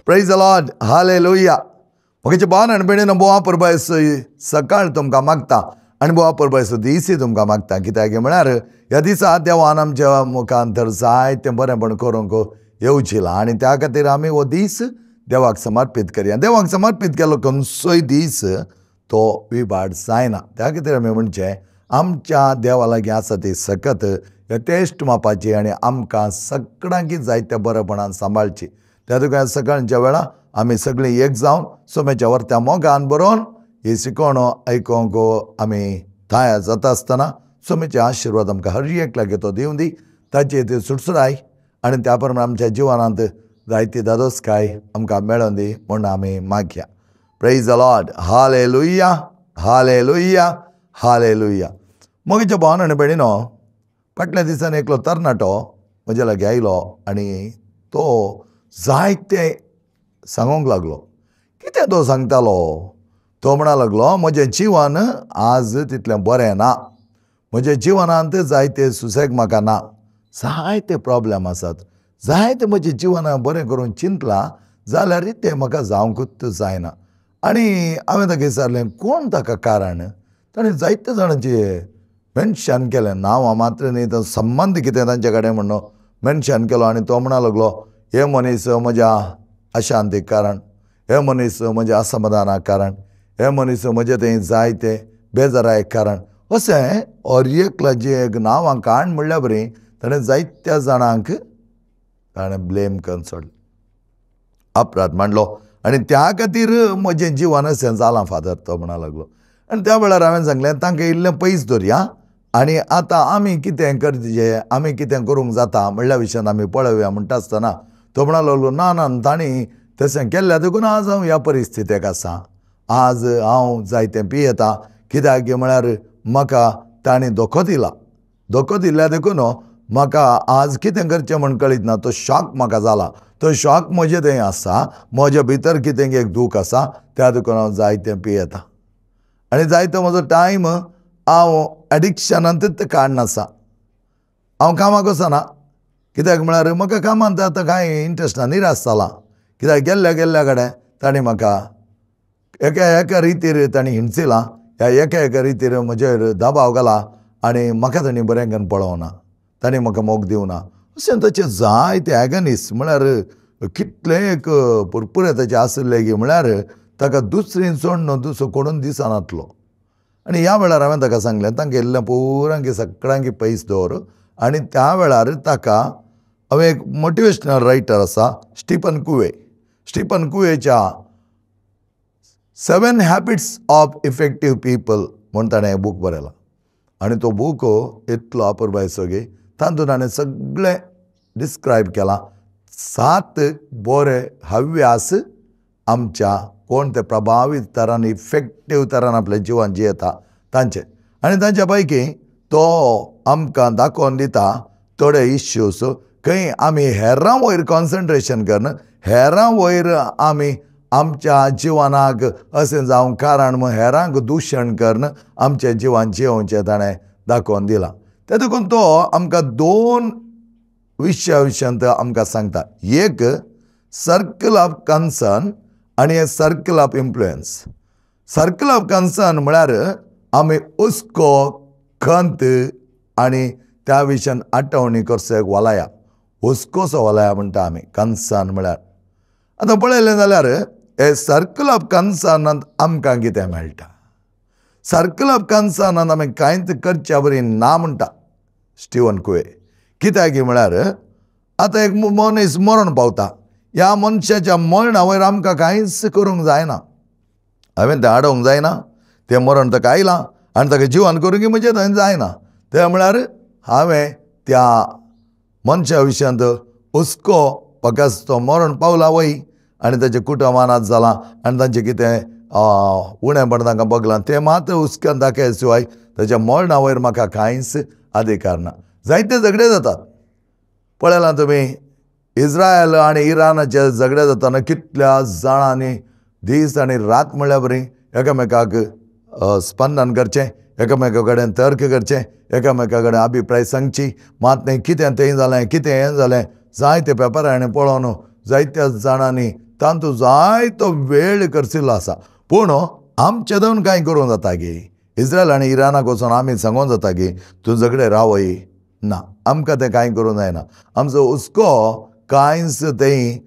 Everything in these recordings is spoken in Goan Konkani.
Praise the Lord, hallelujah. म्हगेचे भाव आनी भयणीनो, बोवा परबायचो सकाळ तुमकां मागता आनी बोवा परबायचो दीसय तुमकां मागता. कित्याक म्हळ्यार ह्या दिसा देवान आमच्या मुखार तर जायतें बरेंपण करूंक येवचिलां आनी त्या खातीर आमी हो दीस देवाक समर्पीत करया. देवाक समर्पीत केलो खंयचोय दीस तो विबाड जायना. त्या खातीर आमी म्हणचें आमच्या देवा लागीं आसा ती सकत टेस्ट मापाची आनी आमकां सगळ्यांकी जायत्या बरेपणान सांबाळची. त्या तुका सकाळच्या वेळा आमी सगळीं एक जावन सोम्याच्या वर्त्या मोगान बरोवन ही शिकवणो आयकोंक आमी तयार जाता आसतना सोम्याचे आशिर्वाद आमकां हर एक लागीं तो दिवं दी, ताची ती सुटसुराय आनी त्या प्रमाणे आमच्या जिवनांत जायती दादोसकाय आमकां मेळोन दी म्हूण आमी मागया. Praise the Lord, hallelujah, hallelujah, hallelujah. म्हगेच्या भावान आनी भयणीनो, फाटल्या दिसांनी एकलो तरणाटो म्हज्या लागीं आयलो आनी तो जायते सांगूंक लागलो. कितें तो सांगतालो? तो म्हणा लागलो, म्हजें जिवन आज तितलें बरें ना, म्हज्या जिवनांत जायते सुसेग म्हाका ना, जायते प्रोब्लेम आसात, जायते म्हजें जिवनाक बरें करून चिंतलां जाल्यार तें म्हाका जावंकूच जायना. आनी हांवें ताका विचारलें, कोण ताका कारण? ताणें जायते जाणांचें मेन्शन केलें, नांवां मात्र न्ही, तो संबंद कितें तांचे कडेन म्हणून मेन्शन केलो. आनी तो म्हणा लागलो, हे मनीस म्हज्या अशांतीक कारण, हे मनीस म्हज्या असमाधानाक कारण, हे मनीस म्हजें थंय जायते बेजारायक कारण, अशें हर एकल्याचें एक नांवां काण म्हणल्या बरी ताणें जायत्या जाणांक ताणें ब्लेम करून सोडलें, अपराध मांडलो आनी त्या खातीर म्हजें जिवन अशें जालां फादर, तो म्हणा लागलो. आनी त्या वेळार हांवें सांगलें, तांकां इल्लें पयस दवरया आनी आतां आमी कितें करचें, आमी कितें करूंक जाता म्हणल्या विशयान आमी पळोवया. म्हणटा आसतना तो म्हणा लागलो, ना ना, तांणी तशें केल्ल्या देखून आज हांव ह्या परिस्थितीक आसा, आज हांव जायतें पियेता, कित्याक म्हळ्यार म्हाका तांणी धोको दिला, धोको दिल्ल्या देखून म्हाका आज कितें करचें म्हूण कळीत ना, तो शॉक म्हाका जाला, तो शॉक म्हजे थंय आसा, म्हज्या भितर कितें एक दूख आसा, त्या देखून हांव जायतें पियेता आनी जायतो म्हजो टायम हांव एडिक्शनांतूच काडनासा, हांव कामाक वचना, कित्याक म्हळ्यार म्हाका कामांत आतां कांय इंट्रस्ट ना, निराश जाला, कित्याक गेल्ल्या गेल्ल्या कडेन तांणी म्हाका एका एका रितीर तांणी हिणसिलां, ह्या एका एका रितीर म्हजेर दबाव घाला आनी म्हाका तांणी बरें करून पळोवना, तांणी म्हाका मोग दिवना, अशें ताचें जायते एगनीस म्हळ्यार कितलें एक पुरपुरे ताचें आशिल्लें की म्हळ्यार ताका दुसरी सोडून दुसरो कोणून दिसनातलो. आनी ह्या वेळार हांवें ताका सांगलें, तांकां इल्लें पुरांकी सगळ्यांकी पयस दवर. आनी त्या वेळार ताका हांवें एक मोटिवेशनल रायटर आसा स्टीफन कुवे, स्टीफन कुवेच्या 7 हॅबिट्स ऑफ इफेक्टीव पीपल म्हूण ताणें बूक बरयला आनी तो बूक इतलो अपुरबायेचो की तातूंत ताणें सगळें डिस्क्रायब केलां. 7 बरे हव्यास आमच्या कोण ते प्रभावीत तरान इफेक्टीव तरान आपल्या जिवन जियेता तांचे, आनी तांच्या पैकी तो आमकां दाखोवन दिता थोडे इश्यूज खंय आमी हेरां वयर कॉन्सन्ट्रेशन करून हेरां वयर आमी आमच्या जिवनाक अशें जावंक कारण म्हूण हेरांक दुशण करून आमचें जिवन जियोवचें ताणें दाखोवन दिलां. ते देखून तो आमकां 2 विशया विशयांत आमकां सांगता, एक सर्कल ऑफ कन्सर्न आनी एक circle of influence. Circle of concern म्हळ्यार आमी हुस्को, खंत आनी त्या विशयान आठवणी करचो एक वलाया, हुस्कोसो वलाया म्हणटा आमी कन्सर्न म्हळ्यार. आतां पळयलें जाल्यार हे सर्कल ऑफ कन्सर्नांत आमकां कितें मेळटा? सर्कल ऑफ कन्सर्नांत आमी कांयच करच्या बरी ना म्हणटा स्टीवन कुवे. कित्याक म्हळ्यार आतां एक मनीस मरण पावता, ह्या मनशाच्या मरणा वयर आमकां कांयच करूंक जायना, हांवें तें आडोवंक जायना, तें मरण ताका आयलां आनी ताका जिवन करूंक म्हजें थंय जायना. तें म्हळ्यार हांवें त्या मनशा विशयांत हुस्को फकत तो मरण पावला वय आनी ताचें कुटुंबानात जालां आनी तांचें कितें उणेपण तांकां बगलां तें मात हुस्क्यान दाखय शिवाय ताच्या मरणा वयर म्हाका कांयच अधिकार ना. जायते झगडे जातात, पळयलां तुमी इस्रायल आनी इराणाचे झगडे जातना कितल्या जाणांनी दीस आनी रात म्हणल्यार बरी एकामेकाक स्पंदन करचें, एकामेका कडेन तर्क करचें, एकामेका कडेन अभिप्राय सांगची, मात न्ही कितें थंय जालें कितें हें जालें, जायते पेपरांनी पळोवन जायत्या जाणांनी तांतूं जायतो वेळ खर्चिल्लो आसा. पूण आमचे दोन कांय करूंक जाता गी? इस्रायल आनी इराणाक वचून आमी सांगूंक जाता की तूं झगडे रावय ना, आमकां तें कांय करूंक जायना. आमचो हुस्को कांयच थंय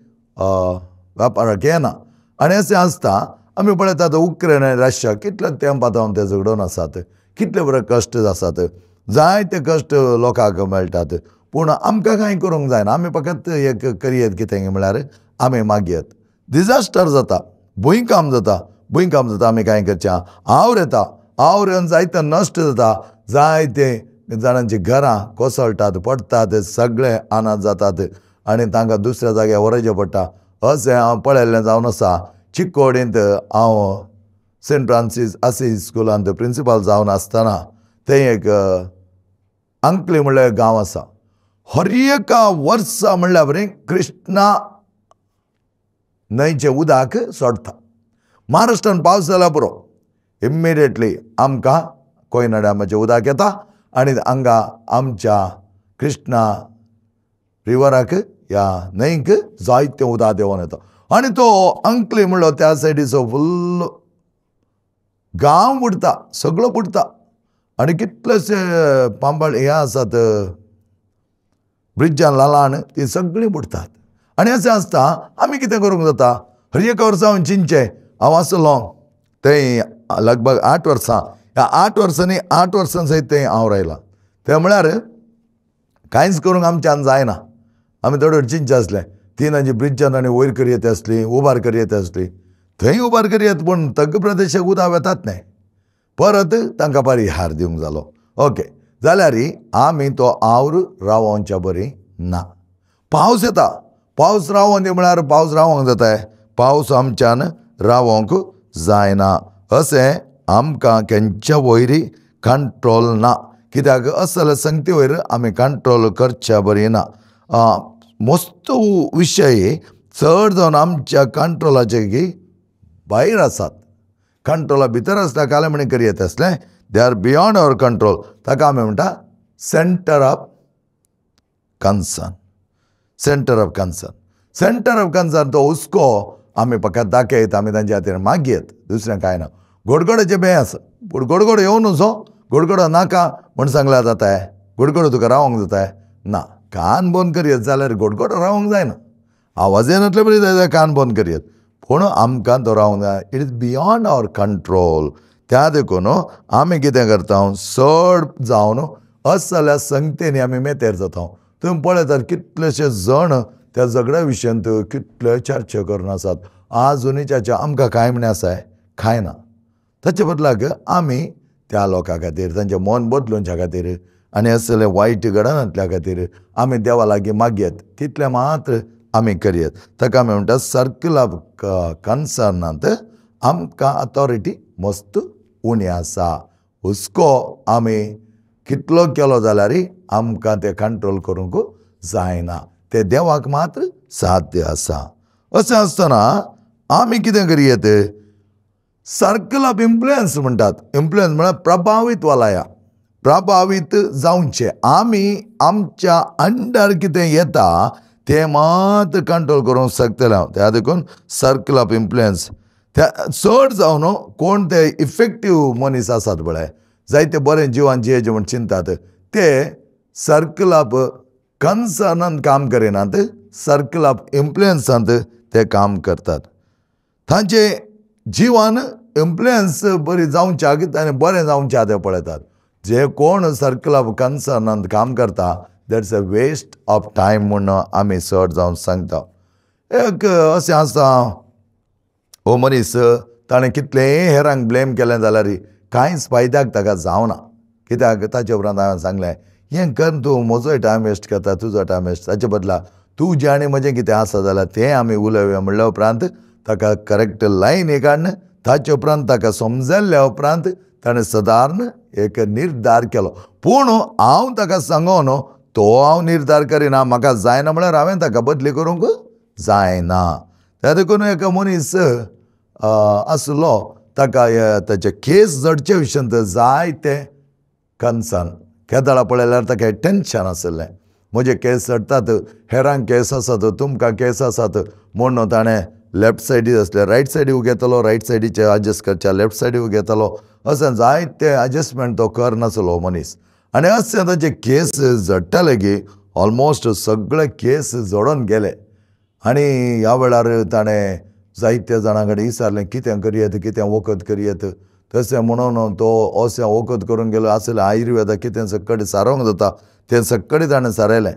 व्यापाराक येना. आनी अशें आसता आमी पळयतात उक्रेन आनी रशिया कितले तेंपा जावन ते झगडून आसात, कितले बरे कश्ट आसात, जायते कश्ट लोकांक मेळटात. पूण आमकां कांय करूंक जायना. आमी फकत एक करयेत कितें म्हळ्यार आमी मागयत. डिजास्टर जाता, भुंयकांप जाता, भुंयकांप जाता आमी कांय करचें, our येता, our येवन जायते नश्ट जाता, जायते जाणांची घरां कोसळटात, पडटात, सगळे अनाथ जातात आनी तांकां दुसऱ्या जाग्यार व्हरचें पडटा. अशें हांव पळयल्लें जावन आसा. चिकोडींत हांव सेंट फ्रांसीस आसी स्कुलांत प्रिंसिपल जावन आसतना थंय एक अंकली म्हणल्यार गांव आसा. हर एका वर्सा म्हणल्यार बरी कृष्णा न्हंयचें उदक सोडटा. महाराष्ट्रान पावस जाल्यार पुरो इमिडिएटली आमकां कोयना डॅमाचें उदक येता आनी हांगा आमच्या कृष्णा रिवराक ह्या न्हंयक जायतें उदक देंवोन येता. आनी तो अंकली म्हणलो त्या सायडीचो फुल्ल गांव बुडटा, सगळो बुडटा. आनी कितलेशे पांबाळ हे आसात ब्रिजान ल्हान ती सगळीं बुडटात. आनी अशें आसता आमी कितें करूंक जाता? हर एका वर्सा हांव चिंतचें, हांव आसलो थंय लगभग 8 वर्सां, ह्या 8 वर्सांनी 8 वर्सां सयत थंय हांव रायलां. तें म्हळ्यार कांयच करूंक आमच्यान जायना. आमी थोडे चिंतचें आसलें ती ब्रिजान आनी वयर करयेत आसली, उबार करयेत आसली, थंय उबार करयेत पूण तग प्रदेशाक उदक वेतात न्हय, परत तांकां परिहार दिवंक जालो. ओके जाल्यार आमी तो our रावोवच्या बरी ना. पावस येता, पावस रावोन दी म्हळ्यार पावस रावोंक जाता, पावस आमच्यान रावोंक जायना. अशें आमकां केंच्या वयरी कंट्रोल ना, कित्याक असले संगती वयर आमी कंट्रोल करच्या बरी ना. मस्त विशय चड जावन आमच्या कंट्रोलाचे की भायर आसात, कंट्रोला भितर आसता कालें म्हणी करयेत आसलें, they are beyond our control. ताका आमी म्हणटा centre of concern, centre of concern, centre of concern. तो हुस्को आमी फकत दाखयत, आमी तांच्या खातीर मागयत, दुसरें कांय ना. गोडगोड्याचें बें आसा, पूण गोडगोडो येवन सो गोडगोडो नाका म्हण सांगल्यार जाता, गोडगोडो तुका रावंक जाता ना. कान बंद करयत जाल्यार गोडगोडो रावंक जायना, आवाज येनातले बरी जाय कान बंद करयत, पूण आमकां तो रावंक जाय. It is beyond our control. त्या देखून आमी कितें करता, चड जावन अशें जाल्यार संगतेनी आमी मेतेर जाता. तुमी पळयतात कितलेशे जण त्या झगड्या विशयांत कितले चर्चा करून आसात, आजुनूय चर्चा. आमकां कांय म्हण आसा कांय ना. ताचे बदलाक आमी त्या लोकां खातीर, तांचें मन बदलुच्या खातीर आनी असले वायट घडनातल्या खातीर आमी देवा लागीं मागयत, तितलें मात्र आमी करयत. ताका आमी म्हणटा सर्कल ऑफ कन्सर्नांत आमकां अथॉरिटी मस्त उणी आसा. हुस्को आमी कितलो केलो जाल्यार आमकां तें कंट्रोल करूंक जायना, तें देवाक मात्र साध्य आसा. अशें आसतना आमी कितें करयत, सर्कल ऑफ इन्फ्लुयन्स म्हणटात. इन्फ्लुयन्स म्हळ्यार प्रभावीत वलया, प्रभावीत जावचें. आमी आमच्या अंडर कितें येता तें मात कंट्रोल करूंक शकतलें हांव. त्या देखून सर्कल ऑफ इन्फ्लुयन्स त्या चड जावन कोण ते इफेक्टीव मनीस आसात पळय, जायते बरें जिवान जियेचें म्हण चिंतात, ते सर्कल ऑफ कन्सर्नान काम करिनात, सर्कल ऑफ इन्फ्लुयन्सांत ते काम करतात. तांचे जिवान इन्फ्लुयन्स बरी जावच्याक आनी बरें जावच्या ते पळयतात. जे कोण सर्कल ऑफ कन्सर्नांत काम करता that's a waste of time म्हूण आमी चड जावन सांगता. एक अशें आसा, हो मनीस ताणें कितलेंय हेरांक ब्लेम केलें जाल्यार कांयच फायद्याक ताका जावना. कित्याक ताचे उपरांत हांवें सांगलें हें कर, तूं म्हजोय टायम वेस्ट करता, तुजो टायम वेस्ट, ताचे बदला तुजें आनी म्हजें कितें आसा जाल्यार तें आमी उलोवया म्हणल्या उपरांत ताका करेक्ट लायन काडून ताचे उपरांत ताका समजल्ल्या उपरांत ताणें सदारण एक निर्धार केलो. पूण हांव ताका सांगून तो हांव निर्धार करिना, म्हाका जायना म्हळ्यार हांवें ताका बदली करूंक जायना. त्या देखून एक मनीस आसलो, ताका ताचे केस जडचे विशयांत जायते कन्सर्न, केदळा पळयल्यार ताका टेंशन आशिल्लें, म्हजे केस चडटात, हेरांक केस आसात, तुमकां केस आसात म्हणून ताणें लेफ्ट सायडी आसले रायट सायडी घेतालो, रायट सायडीचे एडजस्ट करच्या लेफ्ट सायडी घेतालो, अशें जायते एडजस्टमेंट तो कर नासलो मनीस. आनी अशें ताचे केस जडटाले की ऑलमोस्ट सगळे केस जडोवन गेले. आनी ह्या वेळार ताणें जायत्या जाणां कडेन विचारलें कितें करयेत, कितें वखद करयेत. तशें म्हणून तो अशें वखद करूंक गेलो आसलें आयुर्वेदा कितें सगळें सारोवंक जाता तें सगळें ताणें सारयलें.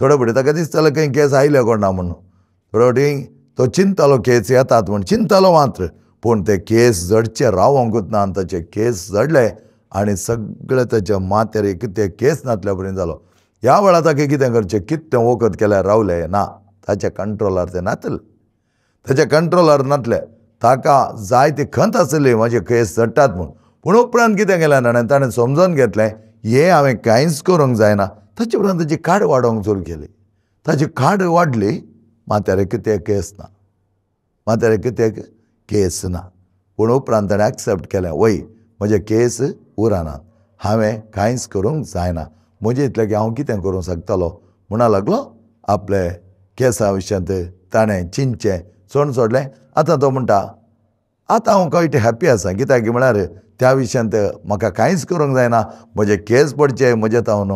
थोडे फावटी ताका दिसतालें खंय केस आयले कोण ना म्हणून, थोडे फावटी तो चिंतालो केस येतात म्हूण चिंतालो मात्र, पूण ते केस जडचे रावोंकूच ना. आनी ताचे केस जडले आनी सगळे ताच्या माथ्यार एक ते केस नातल्या पर्यंत जालो. ह्या वेळार ताका कितें करचें, कितलें वखद केल्यार रावलें ना, ताच्या कंट्रोलार तें नातलें, ताच्या कंट्रोलार नातलें. ताका जाय ती खंत आसली म्हजे केस जडटात म्हूण, पूण उपरांत कितें केलें ताणें, ताणें समजून घेतलें हें हांवें कांयच करूंक जायना. ताचे उपरांत ताची काड वाडोवंक सुरू केली, ताची काड वाडली, माथ्यार कितें केस ना, माथ्यार कितें केस ना. पूण उपरांत ताणें एक्सेप्ट केलें, वय म्हजे केस उरनात, हांवें कांयच करूंक जायना, म्हजे इतलें की हांव कितें करूंक शकतलो म्हणा लागलो. आपले केसा विशयांत ताणें चिंतचें सोडून सोडलें. आतां तो म्हणटा आतां हांव कळटे हॅप्पी आसा, कित्याक म्हळ्यार त्या विशयांत म्हाका कांयच करूंक जायना, म्हजे केस पडचे म्हजे तावन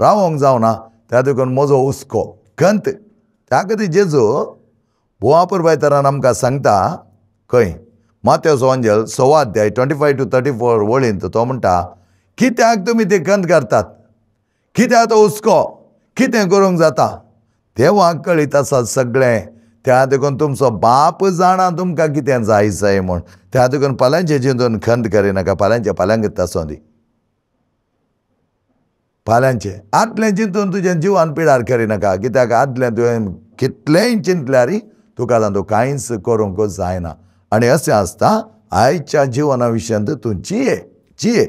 रावोंक जावना, त्या देखून म्हजो हुस्को खंत. त्या खातीर जेजू बोवा पुरबायतरान आमकां सांगता खंय मातेवस ओंजेल 6 अध्याय 25 to 34 वळींत तो म्हणटा कित्याक तुमी ती खंत करतात, कित्याक तो हुस्को, कितें करूंक जाता, देवाक कळीत आसा सगळें, त्या देखून तुमचो बाप जाणा तुमकां कितें जाय जाय म्हूण, त्या देखून फाल्यांचें चिंतून खंत करिनाका, फाल्यांचें फाल्यांक आसूं दी, फाल्यांचें आदलें चिंतून तुजें जिवान पिडार करिनाका, कित्याक आदलें तुवें कितलेंय चिंतल्यार तुका तातूंत कांयच करूंक जायना. आनी अशें आसता आयच्या जिवना विशयांत तूं जिये जिये,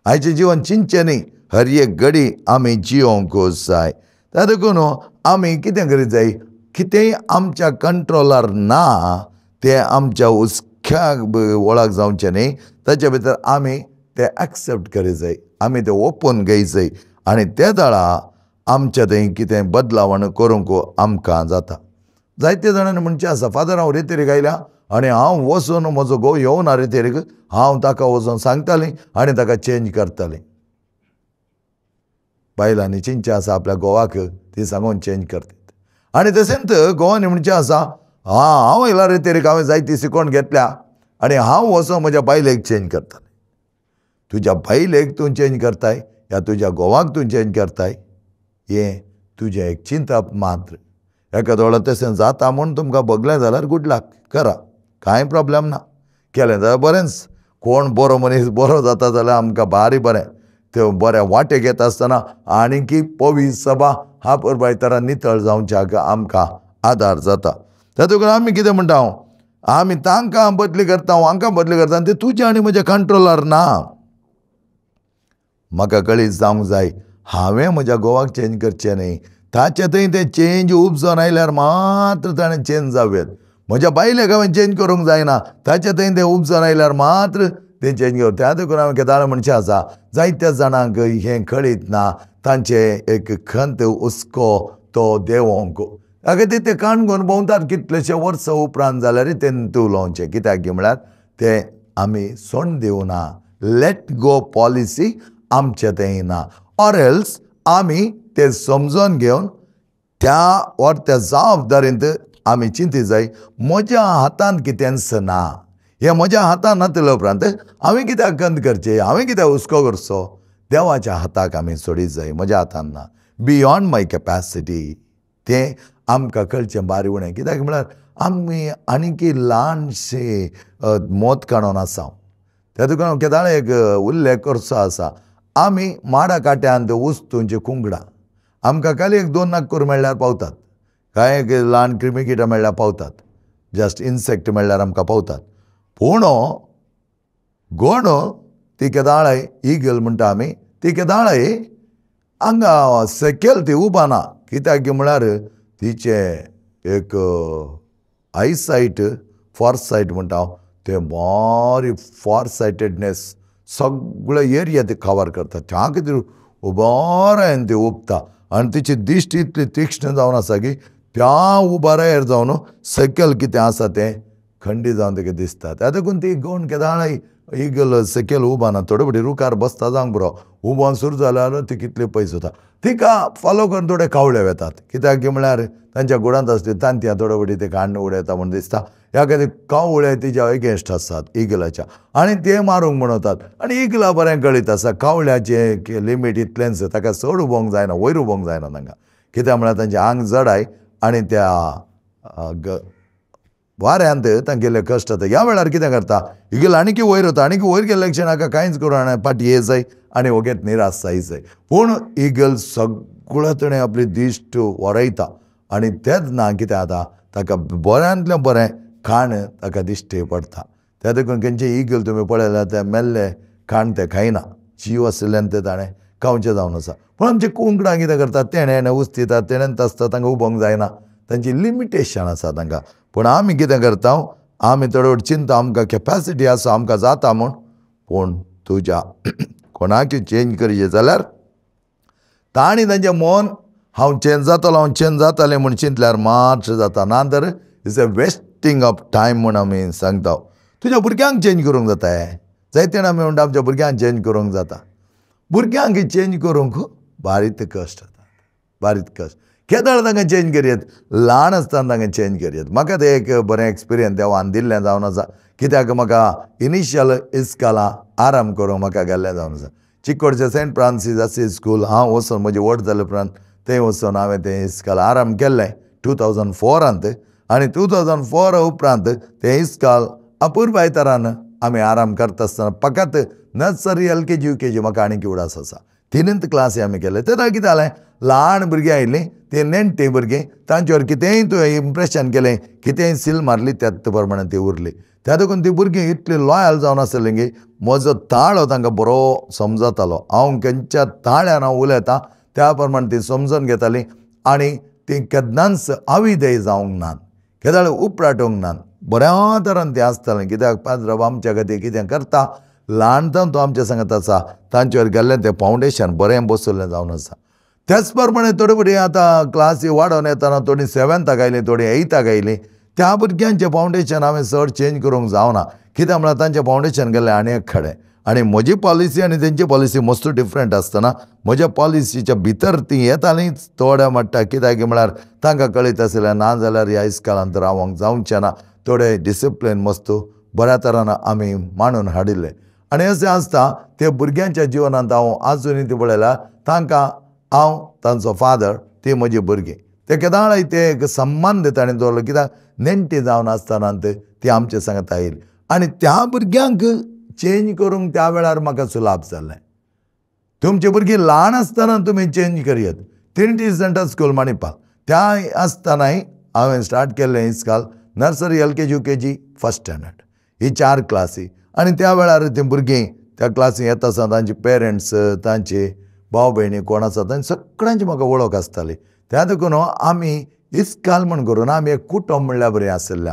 आयचें जिवन चिंतचें न्ही, हर एक घडी आमी जियोंक जाय. त्या देखून आमी कितें करीत जाय, कितेंय आमच्या कंट्रोलार ना तें आमच्या हुस्क्याक वळख जावचें न्ही, ताच्या भितर आमी तें एक्सेप्ट करीत जाय, आमी तें ओपन घेयत जाय आनी ते वेळा आमच्या थंय कितें बदलावण करूंक आमकां जाता. जायते जाणांनी म्हणचें आसा फादर हांव रेतेरीक आयल्या आनी हांव वचून म्हजो घोव येवना रेतेरीक, हांव ताका वचून सांगतालीं आनी ताका चेंज करतालीं. बायलांनी चिंतचें आसा आपल्या घोवाक ती सांगून चेंज करतात. आनी तशेंच घोवांनी म्हणचें आसा हां हांव आयला रेतेरीक, हांवें जायती शिकोवन घेतल्या आनी हांव वचून म्हज्या बायलेक चेंज करतालें. तुज्या बायलेक तूं चेंज करताय या तुज्या घोवाक तूं चेंज करताय हें तुजें एक चिंतप मात्र. एका दोळ्यां तशें जाता म्हूण तुमकां भोगलें जाल्यार गूड लक, करा, कांय प्रोब्लेम ना, केलें जाल्यार बरेंच. कोण बरो मनीस बरो जाता जाल्यार आमकां भारी बरें, ते बऱ्या वाटेक येता आसतना आनीकी पवित्र सभा हा परबायतरा नितळ जावच्याक आमकां आदार जाता. तातूंत आमी कितें म्हणटा, हांव आमी तांकां बदली करता, हांकां बदली करता, ते तुज्या आनी म्हज्या कंट्रोलार ना. म्हाका कळीत जावंक जाय हांवें म्हज्या घोवाक चेंज करचें न्ही, ताचे थंय तें चेंज उपजोन आयल्यार मात्र ताणें चेंज जावं येत. म्हज्या बायलेक हांवें चेंज करूंक जायना, ताचे थंय तें उपजोन आयल्यार मात्र तें चेंज करूं. त्या देखून हांवें केदाळ म्हणचें आसा जायत्या जाणांक हें कळीत ना, तांचें एक खंत हुस्को तो देंवोंक ताका ते काणकोण भोंवतात कितलेशे वर्सां उपरांत जाल्यार तें उलोवचें, कित्याक म्हळ्यार तें आमी सोडून दिवना, let go policy आमचे थंय ना, ऑर एल्स आमी ते समजून घेवन त्या ऑर त्या जबाबदारींत आमी चिंती जाय म्हज्या हातांत कितेंच ना, हें म्हज्या हातांत नातले उपरांत हांवें कित्याक खंत करचें, हांवें कित्याक हुस्को करचो, देवाच्या हाताक आमी सोडीत जाय, म्हज्या हातांत ना, बियोंड my capacity. तें आमकां कळचें बारी उणें, कित्याक म्हळ्यार आमी आनीकी ल्हानशें मत काडून आसा. त्या तुका केदाळ एक उल्लेख करचो आसा, आमी माडा काट्यांत वस्तूंची कुंगडां आमकां खाली एक दोन नागपूर मेळ्ळ्यार पावतात, कांय एक ल्हान क्रिमिकिटां मेळ्ळ्यार पावतात, जस्ट इन्सेक्ट मेळ्ळ्यार आमकां पावतात. पूण गोण ती केदाळय इगल म्हणटा आमी, ती केदाळय हांगा सकयल ती उबाना, कित्याक म्हळ्यार तिचें एक आयसायट फॉर सायट म्हणटा हांव, तें बारी फॉर सायटेडनेस सगळे एरिया ती कवर करता, त्या खातीर बरें ती उबता आनी तिची दिश्ट इतली तीक्ष्ण जावन आसा की त्या उबारायर जावन सकयल कितें आसा तें खंडी जावन ताका दिसता. त्या देखून ती गवण केदाळाय इगल सकयल उबाना, थोडे फावटी रुखार बसता जावंक पुरो, उबोन सुरू जाल्यार ती कितले पयस वता. तिका फॉलो करून थोडे कावळे वेतात, कित्याक की म्हळ्यार तांच्या गुडांत आसली तांतयां थोडे फावटी ते काण्ण उडयता म्हूण दिसता. ह्या खातीर कावळे तिच्या एगेन्स्ट आसात इगलाच्या आनी ते मारूंक म्हूण वतात. आनी इगला बरें कळीत आसा कावळ्याचें लिमीट इतलेंच, ताका चड उबोंक जायना, वयर उबोंक जायना तांकां, कित्याक म्हळ्यार तांचें आंग जडाय आनी त्या वाऱ्यांत तांगेले कश्ट जाता. ह्या वेळार कितें करता इगल आनीक वयर वता, आनीक वयर गेल्ल्या क्षणाक कांयच करूं फाटी ये जाय आनी वगेत निराश जाय जाय. पूण इगल सगळो ताणें आपली दिश्ट वरयता आनी तेन्ना कितें जाता ताका बऱ्यांतलें बरें खाण ताका दिश्टी पडटा. त्या देखून खंयचें इगल तुमी पळयल्यार ते मेल्ले खाण तें खायना, जीव आशिल्ल्यान तें ताणें खावचें जावन आसा. पूण आमचे कुंकडां कितें करतात तेणें उस्तितात, तेणेंच आसता, तांकां उबोंक जायना, तांची लिमिटेशन आसा तांकां. पूण आमी कितें करता, आमी थोडे फावट चिंता आमकां कॅपॅसिटी आसा आमकां जाता म्हूण, पूण तुज्या कोणाक चेंज करचें जाल्यार तांणी तांचें मन हांव चेंज जातलो, हांव चेंज जातलें म्हूण चिंतल्यार मातशें जाता, ना तर it's a wasting of time म्हूण आमी सांगता. तुज्या भुरग्यांक चेंज करूंक जाता, जायते आमी म्हणटा आमच्या भुरग्यांक चेंज करूंक जाता. भुरग्यांक चेंज करूंक बारीक कश्ट जाता, बारीक कश्ट. केदळ तांकां चेंज करयत, ल्हान आसतना तांकां चेंज करयत. म्हाका तें एक बरें एक्सपिरियन्स देवान दिल्लें जावन आसा, कित्याक म्हाका इनिशियल इस्कालां आराम करूंक म्हाका गेल्लें जावन आसा. चिकोडचें सेंट फ्रांसीस आसी स्कूल हांव वचून म्हजी व्हड जाले उपरांत थंय वचून हांवें तें इस्काल आराम केल्लें 2004 आनी 2004 उपरांत तें इस्काल अपुरबाय तरान आमी आराम करता आसतना फकत नर्सरी LKG UKG म्हाका आनीक उडास आसा, तिनूच क्लासी आमी केले. तेन्ना कितें जालें, ल्हान भुरगीं आयिल्लीं तीं नेण्टीं भुरगीं, तांचेर कितेंय तुवें इम्प्रेशन केलें, कितेंय सील मारली त्याच प्रमाणे ती उरली. त्या देखून ती भुरगीं इतली लॉयल जावन आसलीं की म्हजो ताळो तांकां बरो समजतालो, हांव खंयच्या ताळ्यान हांव उलयतां त्या प्रमाणे ती समजून घेतालीं आनी तीं केन्नाच अविधेय जावंक नात, केदाळ उपराटूंक नात, बऱ्या तरान तीं आसतालीं. कित्याक पाद्र आमच्या खातीर कितें करता ल्हानतान तो आमच्या सांगत आसा, तांचेर गेल्लें तें फावंडेशन बरें बसयल्लें जावन आसा. त्याच प्रमाणे थोडे भुरगीं आतां क्लासी वाडोवन येतना थोडीं 7th आयलीं, थोडीं 8th आयलीं, त्या भुरग्यांचें फावंडेशन हांवें चड चेंज करूंक जावना, कित्याक म्हळ्यार तांचें फावंडेशन गेल्लें आनी एक कडेन आनी म्हजी पॉलिसी आनी तेंची पॉलिसी मस्त डिफरंट आसतना म्हज्या पॉलिसीच्या भितर तीं येतालीं थोड्या म्हणटा, कित्याक म्हळ्यार तांकां कळीत आशिल्लें ना जाल्यार ह्या इस्कालांत रावंक जावचें ना. थोडे डिसिप्लीन मस्त बऱ्या तरान आमी मांडून हाडिल्लें. आनी अशें आसता ते भुरग्यांच्या जिवनांत हांव आजुनूय ती पळयल्यार तांकां हांव तांचो फादर, ती म्हजी भुरगीं, ते केदाळाय ते एक सन्मान ताणें दवरलो, कित्याक नेण्टी जावन आसतना ती आमचे सांगता आयली आनी त्या भुरग्यांक चेंज करूंक त्या वेळार म्हाका सुलाभ जालें. तुमची भुरगीं ल्हान आसतना तुमी चेंज करयत. ट्रिनिटी सेंट्रल स्कूल मणिपाल त्या आसतनाय हांवें स्टार्ट केल्लें इस्काल nursery LKG UKG first standard ही 4 क्लासी. आनी त्या वेळार तीं भुरगीं त्या क्लासी येता आसतना तांचे पेरंट्स, तांचे भाव भयणी कोण आसा तांची सगळ्यांची म्हाका वळख आसताली. त्या देखून आमी इस्काल म्हण करून आमी एक कुटुंब म्हणल्यार बरें आशिल्लें.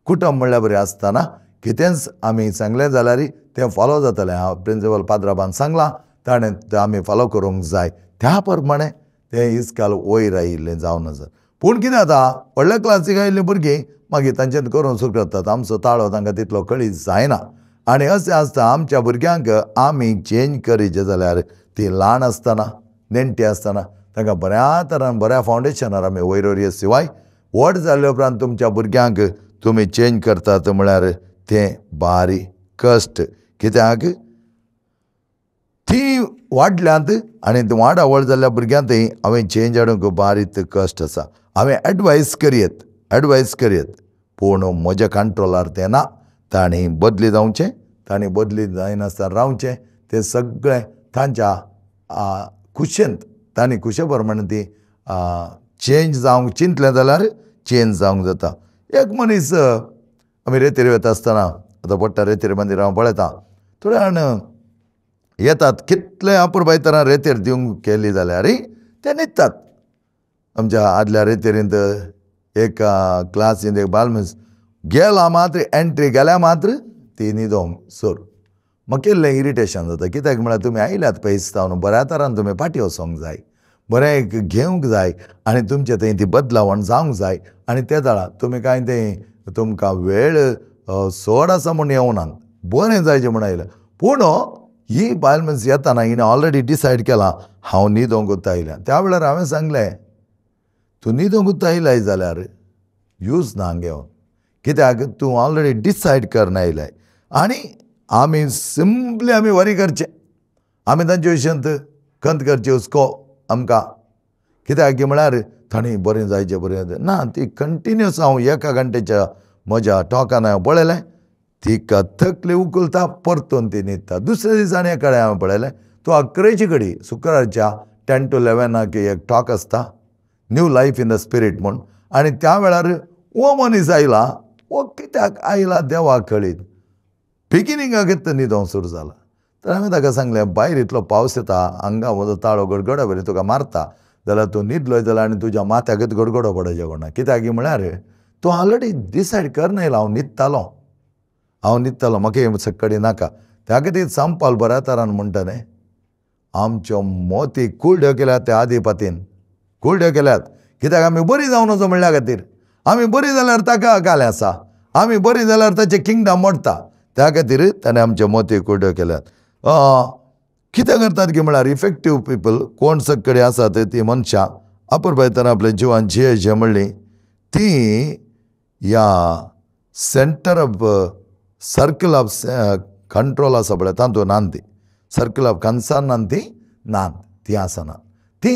कुटुंब म्हणल्यार बरें आसतना कितेंच आमी सांगलें जाल्यार तें फॉलो जातालें. हांव प्रिंसिपल पाद्राबान सांगलां ताणें तें आमी फॉलो करूंक जाय, त्या प्रमाणे तें इस्काल वयर आयिल्लें जावन आसा. पूण कितें जाता, व्हडल्या क्लासीक आयिल्लीं भुरगीं मागीर तांच्यान करूंक सुरू करतात, आमचो ताळो तांकां तितलो कळीत जायना. आनी अशें आसता आमच्या भुरग्यांक आमी चेंज करीचें जाल्यार ती ल्हान आसतना नेण्टी आसतना तांकां बऱ्या तरान बऱ्या फावंडेशनार आमी वयर वयर शिवाय व्हड जाले उपरांत तुमच्या भुरग्यांक तुमी चेंज करतात म्हळ्यार तें बारीक कश्ट, कित्याक ती वाडल्यांत आनी वाडावळ जाल्ल्या भुरग्यांतय हांवें चेंज हाडूंक बारीक कश्ट आसा. हांवें एडवायस करयत, एडवायस करयत, पूण म्हज्या कंट्रोलार तें ना. तांणी बदली जावचें, तांणी बदली जायनासतना रावचें, तें सगळें तांच्या खुशेंत, तांणी खुशे प्रमाणे ती चेंज जावंक चिंतलें जाल्यार चेंज जावंक जाता. एक मनीस आमी रेतीर वता आसतना आतां पडटा रेतीर मंदीर हांव पळयतां थोड्या जाण येतात, कितले अपुरबाय तरान रेतीर दिवंक केली जाल्यार ते न्हिदतात. आमच्या आदल्या रेतीरींत एक क्लासींत एक बाल मनीस गेला मात्र, एंट्री गेल्या मात्र ती न्हिदोंक सोर. म्हाका इल्लें इरिटेशन जाता, कित्याक म्हळ्यार तुमी आयल्यात पयस जावन बऱ्या तरान तुमी फाटीं वचोंक जाय. बरें एक घेवंक जाय आनी तुमचे थंय ती बदलावण जावंक जाय. आनी ते दळा तुमी कांय तें तुमकां वेळ चड आसा म्हूण येवनात, बरें जायचें म्हूण आयलें. पूण ही बायल मनीस येताना हिणें ऑलरेडी डिसायड केलां हांव न्हिदोंकूच आयल्या. त्या वेळार हांवें सांगलें तूं न्हिदोंकूच आयलाय जाल्यार यूज ना हांगा येवन, कित्याक तूं ऑलरेडी डिसायड करून आयलाय. आनी आमी सिंपली आमी वरी करचें, आमी तांचे विशयांत खंत करची हुस्को आमकां, कित्याक म्हळ्यार तांणी बरें जायचें बरें ना. ती कंटिन्युअस हांव एका घंट्याच्या म्हज्या टॉकान हांवें पळयलें तिका तकली उखलता परतून ती न्हिदता. दुसऱ्या दिसा आनी एका कडेन हांवें पळयलें तो 11 कडेन शुक्रारच्या 10 to 11 एक टॉक आसता new life in the spirit म्हूण. आनी त्या वेळार हो मनीस आयला, हो कित्याक आयला देवाक कळीत, बिगिनींगाक न्हिदोंक सुरू जाला. तर हांवें ताका सांगलें भायर इतलो पावस येता, हांगा म्हजो ताळो गडगडो बरी तुका मारता जाल्यार तूं न्हिदलो जाल्यार आनी तुज्या माथ्याकच गडगडो पडोवचें कोणा, कित्याक म्हळ्यार तूं ऑलरेडी डिसायड करना येयला हांव न्हिदतालो, हांव न्हिदतालो म्हाका हें सक्कडी नाका. त्या खातीर सांपाल बऱ्या तरान म्हणटा न्ही आमच्यो मोती कुळड्यो केल्यात त्या आदिपातीन कुळड्यो केल्यात, कित्याक आमी बरी जावन वचो म्हणल्या खातीर. आमी बरी जाल्यार ताका गालें आसा, आमी बरी जाल्यार ताचें किंगडम मोडटा, त्या खातीर ताणें आमच्यो मोती कुळड्यो केल्यात. कितें करतात की म्हळ्यार इफेक्टीव पिपल कोण सक्कडे आसात ती मनशां अपुरबायतना आपल्या जिवान जिये जे म्हणली ती ह्या centre of circle of control आसा पळय तातूंत नान, ती सर्कल ऑफ कन्सर्नान ती नान, ती आसना, ती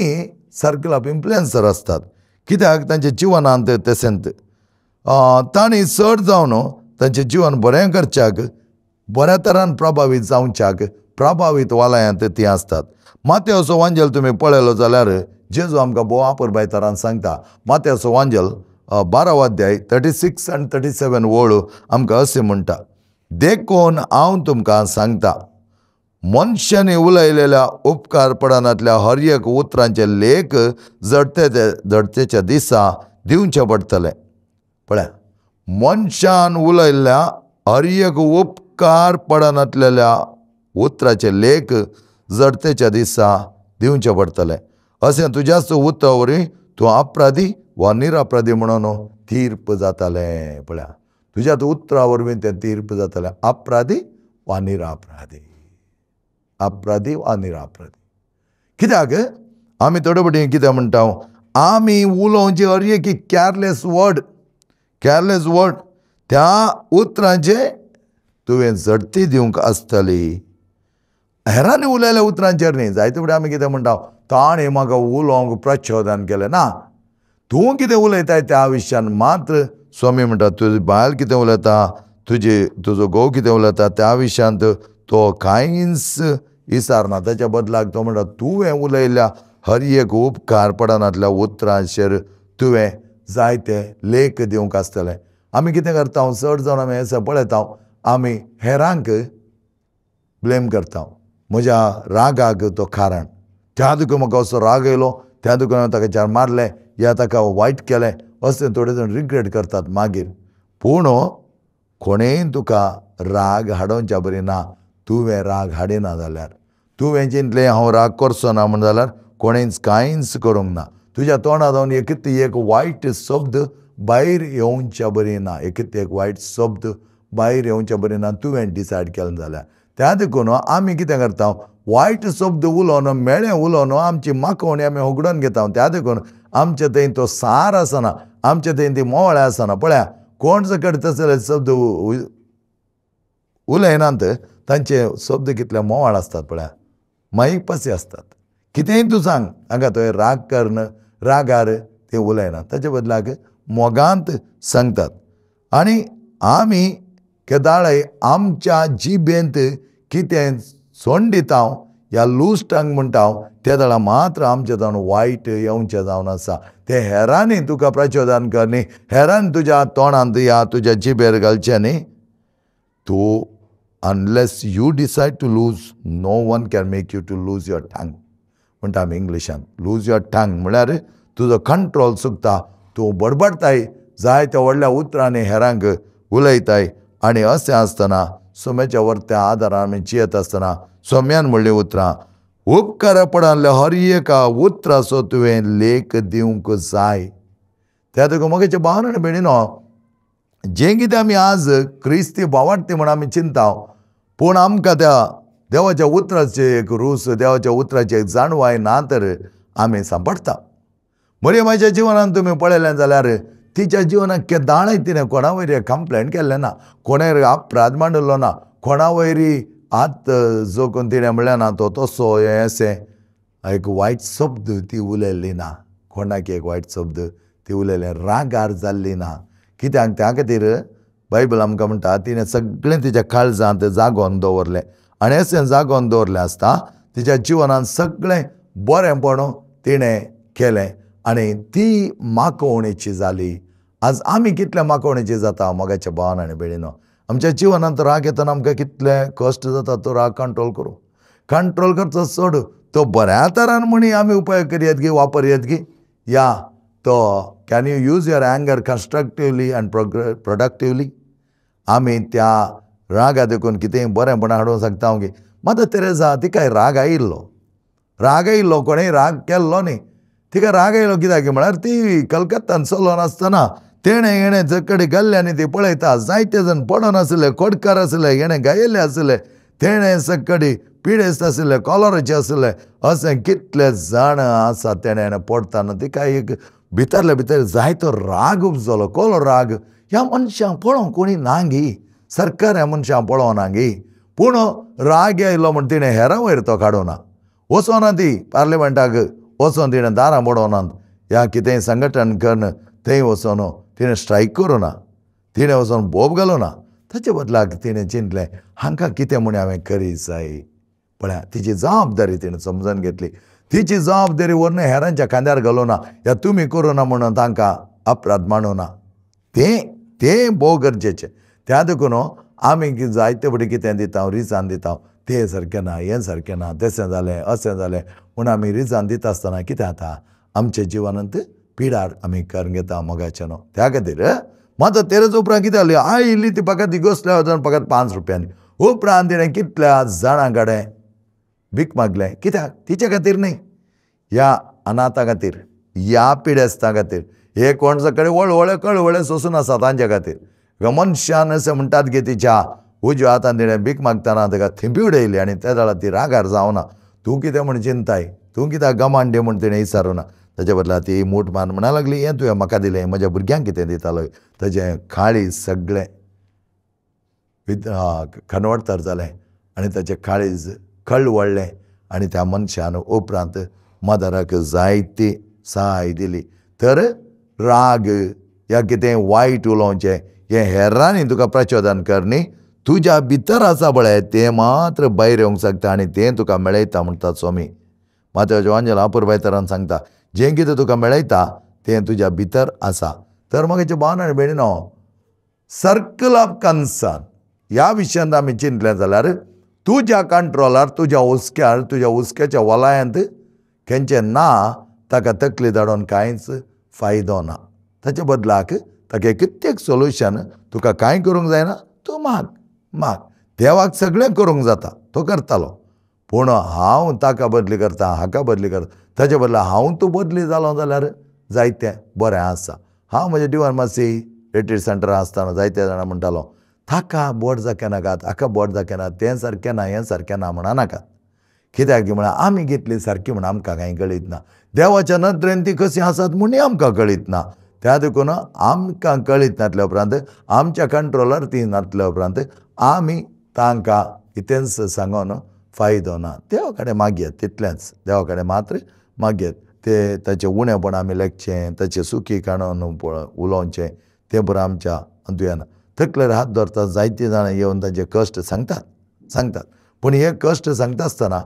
सर्कल ऑफ इन्फ्लुएन्सर आसतात. कित्याक तांच्या जिवनांत तशेंत तांणी चड जावन तांचें जिवन बरें करच्याक बऱ्या तरान प्रभावीत जावच्याक प्रभावीत वालयांत ती आसतात. मात्याचो वांजेल तुमी पळयलो जाल्यार जेजू आमकां भोव अपुरबाय तरान सांगता. मात्याचो वांजेल 12 अध्याय 36 आनी 37 वळ आमकां अशें म्हणटा, देखून हांव तुमकां सांगता मनशांनी उलयलेल्या उपकार पडनातल्या हर एक उतरांचे लेख जडतेच्या दिसा दिवचें पडटलें. पळया मनशान उलयल्ल्या हर एक उपकार पडनातलेल्या उतराचे लेख जडतेच्या दिसा दिवचें पडटलें. अशें तुज्याच उतरा वरवीं तूं अपराधी वा निरअपराधी म्हणून तीर्प जातालें. पळया तुज्याच उतरा वरवीं तें तीर्प जातालें, अपराधी वा निरअपराधी, अपराधी वा निरअपराधी. कित्याक आमी थोडे फावटी कितें म्हणटा, आमी उलोवचें हर एक कॅरलेस वर्ड, कॅरलेस वर्ड त्या उतरांचे तुवें झडती दिवंक आसतली. हेरांनी उलयल्या उतरांचेर न्ही. जायते फावटी आमी कितें म्हणटा, ताणें म्हाका उलोवंक प्रचोदन केलें ना, तूं कितें उलयताय त्या विशयान मात्र स्वामी म्हणटा तुजी बायल कितें उलयता, तुजी तुजो घोव कितें उलयता त्या विशयांत तो कांयच विचारना. ताच्या बदलाक तो म्हणटा तुवें उलयल्ल्या हर एक उपकार पडनातल्या उतरांचेर तुवें जायते लेख दिवंक आसतले. आमी कितें करता चड जावन आमी हें पळयता, आमी हेरांक ब्लेम करता, म्हज्या रागाक तो कारण, त्या दुखून म्हाका असो राग येयलो, त्या दुखून हांवें ताका चार मारलें या ताका वायट केलें, अशें थोडे जाण रिग्रेट करतात मागीर. पूण कोणेय तुका राग हाडोवच्या बरी ना, तुवें राग हाडिना जाल्यार, तुवें चिंतलें हांव राग करचो ना म्हण जाल्यार कोणेच कांयच करूंक ना. तुज्या तोंडा जावन एक एक वायट शब्द भायर येवच्या बरी ना, एक एक वायट शब्द भायर येवच्या बरी ना तुवें डिसायड केलें जाल्यार. त्या देखून आमी कितें करता, वायट शब्द उलोवन मेळें उलोवन आमची माकोवणी आमी होगडून घेता. त्या देखून आमचे थंय तो सार आसना, आमचे थंय ती मोवळ्या आसना. पळया कोण सकट तसले शब्द उलयनात तांचे शब्द कितले मोवाळ आसतात पळया, माईपासी आसतात. कितेंय तूं सांग हांगा थंय राग करून रागार ते उलयनात, ताचे बदलाक मोगांत सांगतात. आनी आमी केदाळय आमच्या जिबेंत कितें सोंड दिता या लूज टंग म्हणटा ते दळा मात्र आमचें जावन वायट येवचें जावन आसा. ते हेरांनी तुका प्रचोदन करनी, हेरांनी तुज्या तोंडांत या तुज्या जिबेर घालचें न्ही. तूं unless you decide to lose, no one can make you to lose your tongue. म्हणटा आमी इंग्लिशान लूज your tongue म्हळ्यार तुजो कंट्रोल चुकता, तूं बडबडताय जायत्या व्हडल्या उतरांनी हेरांक उलयताय. आनी अशें आसतना सोम्याच्या वरत्या आदारान आमी जियेत आसतना सोम्यान म्हणलीं उतरां, उपकारा पडले हर एका उतराचो तुवें लेख दिवंक जाय. त्या तुका म्हगेचे भावन आनी भयणीनो, जें कितें आमी आज क्रिस्ती भावार्ती म्हण आमी चिंता, पूण आमकां त्या देवाच्या उतराचे एक रूच, देवाच्या उतराची एक जाणवाय ना तर आमी सांपडटा. मरियमाच्या जिवनान तुमी पळयलें जाल्यार तिच्या जिवनाक केदाळय तिणें कोणा वयर कंप्लेन केल्लें ना, कोणें अपराध मांडलो ना, कोणा वयर हात जोखून तिणें म्हणलें ना तो तसो हें अशें एक वायट शब्द ती उलयल्ली ना, कोणाक एक वायट शब्द ती उलयले, रागार जाल्ली ना. कित्याक त्या खातीर बायबल आमकां म्हणटा तिणें सगळें तिच्या काळजांत जागोवन दवरलें आनी अशें जागोवन दवरलें आसता तिच्या जिवनांत सगळें बरेंपण तिणें केलें आनी ती माकोवणेची जाली. आज आमी कितले माकोवणेची जाता मोगाच्या भावान आनी भयणीनो. आमच्या जिवनांत राग येतना आमकां कितले कश्ट जाता तो राग कंट्रोल करूं, कंट्रोल करचो सोड, तो बऱ्या तरान म्हणी आमी उपयोग करयत गी, वापरयत गी, या तो can you use your anger constructively and productively. आमी त्या रागा देखून कितेंय बरेंपणां हाडूंक शकता गी. मदर तेरेजा तिका राग आयिल्लो, राग आयिल्लो, कोणेय राग केल्लो न्ही, तिका राग आयलो कित्याक म्हळ्यार ती कलकत्तान चलोन आसतना तेणें हेणें जकडे गल्ल्यांनी ती पळयता जायते जाण पडोन आसले, कोडकार आसले, हेणें गायिल्ले आसले, तेणें सकडी पिडेस्त आसले, कॉलराचे आसले, अशें कितले जाण आसा तेणें हेणें पडटाना तिका एक भितरले भितर जायतो राग उपजलो. कोलो राग, ह्या मनशांक पळोवंक कोणी ना गी, सरकार ह्या मनशांक पळोवना गी, पूण राग आयलो म्हण तिणें हेरां वयर तो काडूना, वचोना ती पार्लिमेंटाक वचोन तिणें दारां बडोवनात, ह्या कितेंय संघटन करून थंय वचोन तिणें स्ट्रायक करूना, तिणें वचोन बोब घालूना. ताचे बदलाक तिणें चिंतलें हांकां कितें म्हण हांवें करीत जाय. पळया तिची जबाबदारी तिणें समजून घेतली, तिची जबाबदारी व्हरून हेरांच्या खांद्यार घालूना, या तुमी करूना म्हणून तांकां अपराध मांडूना, तें तें भोव गरजेचें. त्या देखून आमी जायते फुडें कितें दिता, रिजान दिता, तें सारकें ना, हें सारकें ना, तशें जालें, अशें जालें म्हूण आमी रिजान दिता आसतना कितें जाता आमच्या जिवनांत पिडार आमी करून घेता मोगाचें न्हू. त्या खातीर मात तेरेज उपरांत कितें जालें, आयिल्ली ती फकत ती गोसल्या वचून फकत 5 रुपयांनी, उपरांत तिणें कितल्या जाणां कडेन भीक मागलें. कित्याक? तिचे खातीर न्ही, ह्या अनाथा खातीर, ह्या पिडेस्तां खातीर, हे कोण सगळे वळवळे कळवळे सोसून आसा तांचे खातीर. मनशान अशें म्हणटात की तिच्या उजव्या हातान तिणें भीक मागतना ताका थिंपी उडयली आनी त्या जाल्यार ती रागार जावना, तूं कितें म्हण चिंताय, तूं कित्याक गमांडे म्हण तिणें विचारूना. ताचे बदला ती मूठ मान म्हणा लागली, हें तुवें म्हाका दिलें, म्हज्या भुरग्यांक कितें दितालो. ताजें काळीज सगळें खनवडतर जालें आनी ताचें काळीज कळवळ्ळें आनी त्या मनशान उपरांत मदराक जायती सहाय दिली. तर राग या कितें वायट उलोवचें हें हेरांनी तुका प्रचोदन करनी, तुज्या भितर आसा पळय तें मात्र भायर येवंक शकता आनी तें तुका मेळयता म्हणटा स्वामी. मात्याच्या वांजेल अपुरबाय तरान सांगता जें कितें तुका मेळयता तें तुज्या भितर आसा. तर म्हगेचे भावन आनी भयणीनो, सर्कल ऑफ कन्सर्न ह्या विशयांत आमी चिंतलें जाल्यार तुज्या कंट्रोलार, तुज्या हुस्क्यार, तुज्या हुस्क्याच्या वलायांत खंयचें ना ताका तकली धाडून कांयच फायदो ना. ताचे बदलाक ताका कित्येक सोल्युशन तुका कांय करूंक जायना, तूं माग माग, देवाक सगळें करूंक जाता, तो करतालो, पूण हांव ताका बदली करता, हाका बदली करता, ताचे बदला हांव तूं बदली जालो जाल्यार जायतें बरें आसा. हांव म्हज्या डिवान मासी रिट्रीट सेंटरान आसतना जायते जाणां म्हणटालो ताका बोट जाके नाकात, हाका बोट जाके ना, तें सारकें ना, हें सारकें ना म्हणा नाकात. कित्याक म्हळ्यार आमी घेतली सारकी म्हण आमकां कांय कळीत ना, देवाच्या नदरेन ती कशी आसात म्हूण आमकां कळीत ना. त्या देखून आमकां कळीत नासल्या उपरांत, आमच्या कंट्रोलार ती नासल्या उपरांत आमी तांकां कितेंच सांगून फायदो ना. देवा कडेन मागयत तितलेंच, देवा कडेन मात्र मागयत, ते ताचें उणेपण आमी लेखचें, ताचें सुखी काडून उलोवचें, तें पुरो आमच्या अंतू येना. तकलेर हात दवरतात जायतीं जाणां येवन तांचे कश्ट सांगतात सांगतात, पूण हे कश्ट सांगता आसतना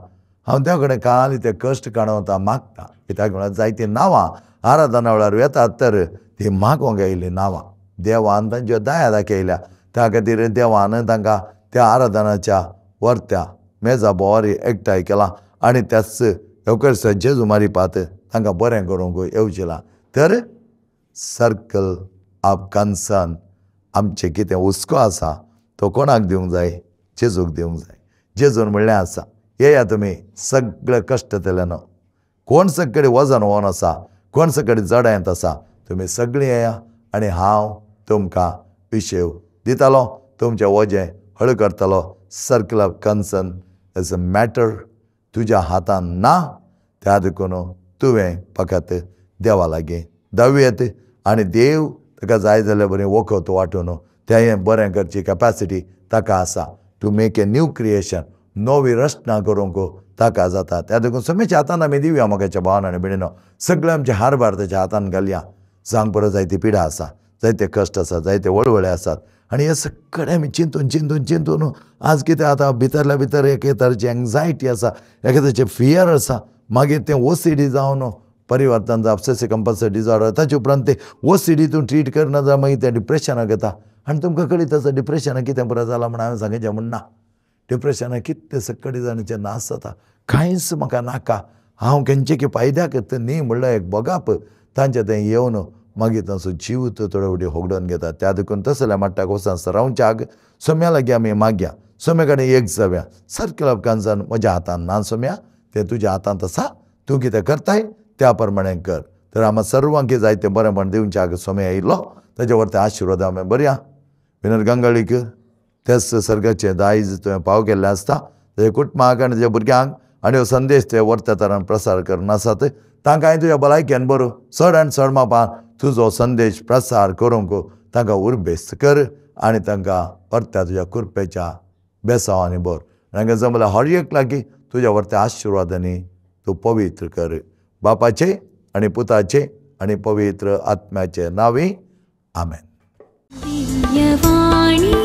हांव त्या कडेन खाली ते कश्ट काडून मागता. कित्याक म्हळ्यार जायतीं नांवां आराधना वेळार येतात तर ती मागोंक आयिल्लीं नांवां देवान तांच्यो दया दाखयल्या, त्या खातीर देवान तांकां त्या आराधनाच्या वर्त्या मेजा भोंवार एकठांय केला आनी त्याच येवकर जेजू मारिपात तांकां बरें करूंक येवचें. तर सर्कल ऑफ कन्सर्न आमचें कितें हुस्को आसा तो कोणाक दिवंक जाय? जेजूक दिवंक जाय. जेजून म्हणलें आसा येया तुमी सगळे कश्ट जातले, कोण सगळे वजन होवन आसा, कोण सगळे जडायंत आसा, तुमी सगळीं येया आनी हांव तुमकां विशेव दितालो, तुमचें वजें हळू करतलो. Circle of concern as a matter तुज्या हातान ना, त्या देखून तुवें फकत देवा लागीं धांवयेत आनी देव ताका जाय जाल्यार बरें वखद वांटून तें बरें करची कॅपेसिटी ताका आसा. To make a new creation, नवी रचना करूंक ताका जाता. त्या देखून समेच्या हातान आमी दिवया मोगाच्या भावान आनी भयणीनो, सगळे आमचे हारभार ताच्या हातान घालया. जावंक बरो जायती पिडा आसा, जायते कश्ट आसा, जायते वळवळे आसात आनी हे सगळे आमी चिंतून चिंतून चिंतून आज कितें आतां भितरल्या भितर एके तरेची एंग्जायटी आसा, एके तरेचें फियर आसा, मागीर तें ओसीडी जावन परिवर्तन जावप, ऑब्सेसिव कंपल्सिव डिसऑर्डर, ताचे उपरांत तें ओसीडी तूं ट्रीट करना जाल्यार मागीर तें डिप्रेशनाक येता. आनी तुमकां कळीत आसा डिप्रेशनाक कितें बरें जालां म्हण हांवें सांगचें म्हण ना. डिप्रेशनाक कितें सगळे जाणांचें नाश जाता, कांयच म्हाका नाका, हांव खंयचे की फायद्याक न्ही म्हणल्यार एक बगाप तांचे तें येवन मागीर तांचो जीव थोडे फावटी होगडून घेता. त्या देखून तसल्या मट्टाक वचनासतना रावच्याक सोम्या लागीं आमी मागया, सोम्या कडेन एक जावया. सर्कल ऑफ कन्सर्न म्हज्या हातान ना सोम्या, तें तुज्या हातांत आसा, तूं कितें करताय त्या प्रमाणे कर. तर आमकां सर्वांक जायतें बरेंपण दिवच्याक सोम्या येयलो, ताजे वरते आशिर्वाद आमी बरया. विनोद गंगाळीक त्याच सर्गाचें दायज तुवें पाव केल्लें आसता, ताज्या कुटुंबाक आनी ताज्या भुरग्यांक आनी हो संदेश ते वरत्या तरान प्रसार करून आसात, तांकां तुज्या भलायकेन बरो चड आनी चड मापान तुजो संदेश प्रसार करूंक तांकां उर्बेस्त कर आनी तांकां परत्या तुज्या कृपेच्या बेसांवांनी भर. हांगा जमल्या हर एक लागीं तुज्या वरत्या आशिर्वादांनी तूं पवित्र कर. बापाचे आनी पुताचे आनी पवित्र आत्म्याचे नांवी आमेन. दिव्यवाणी.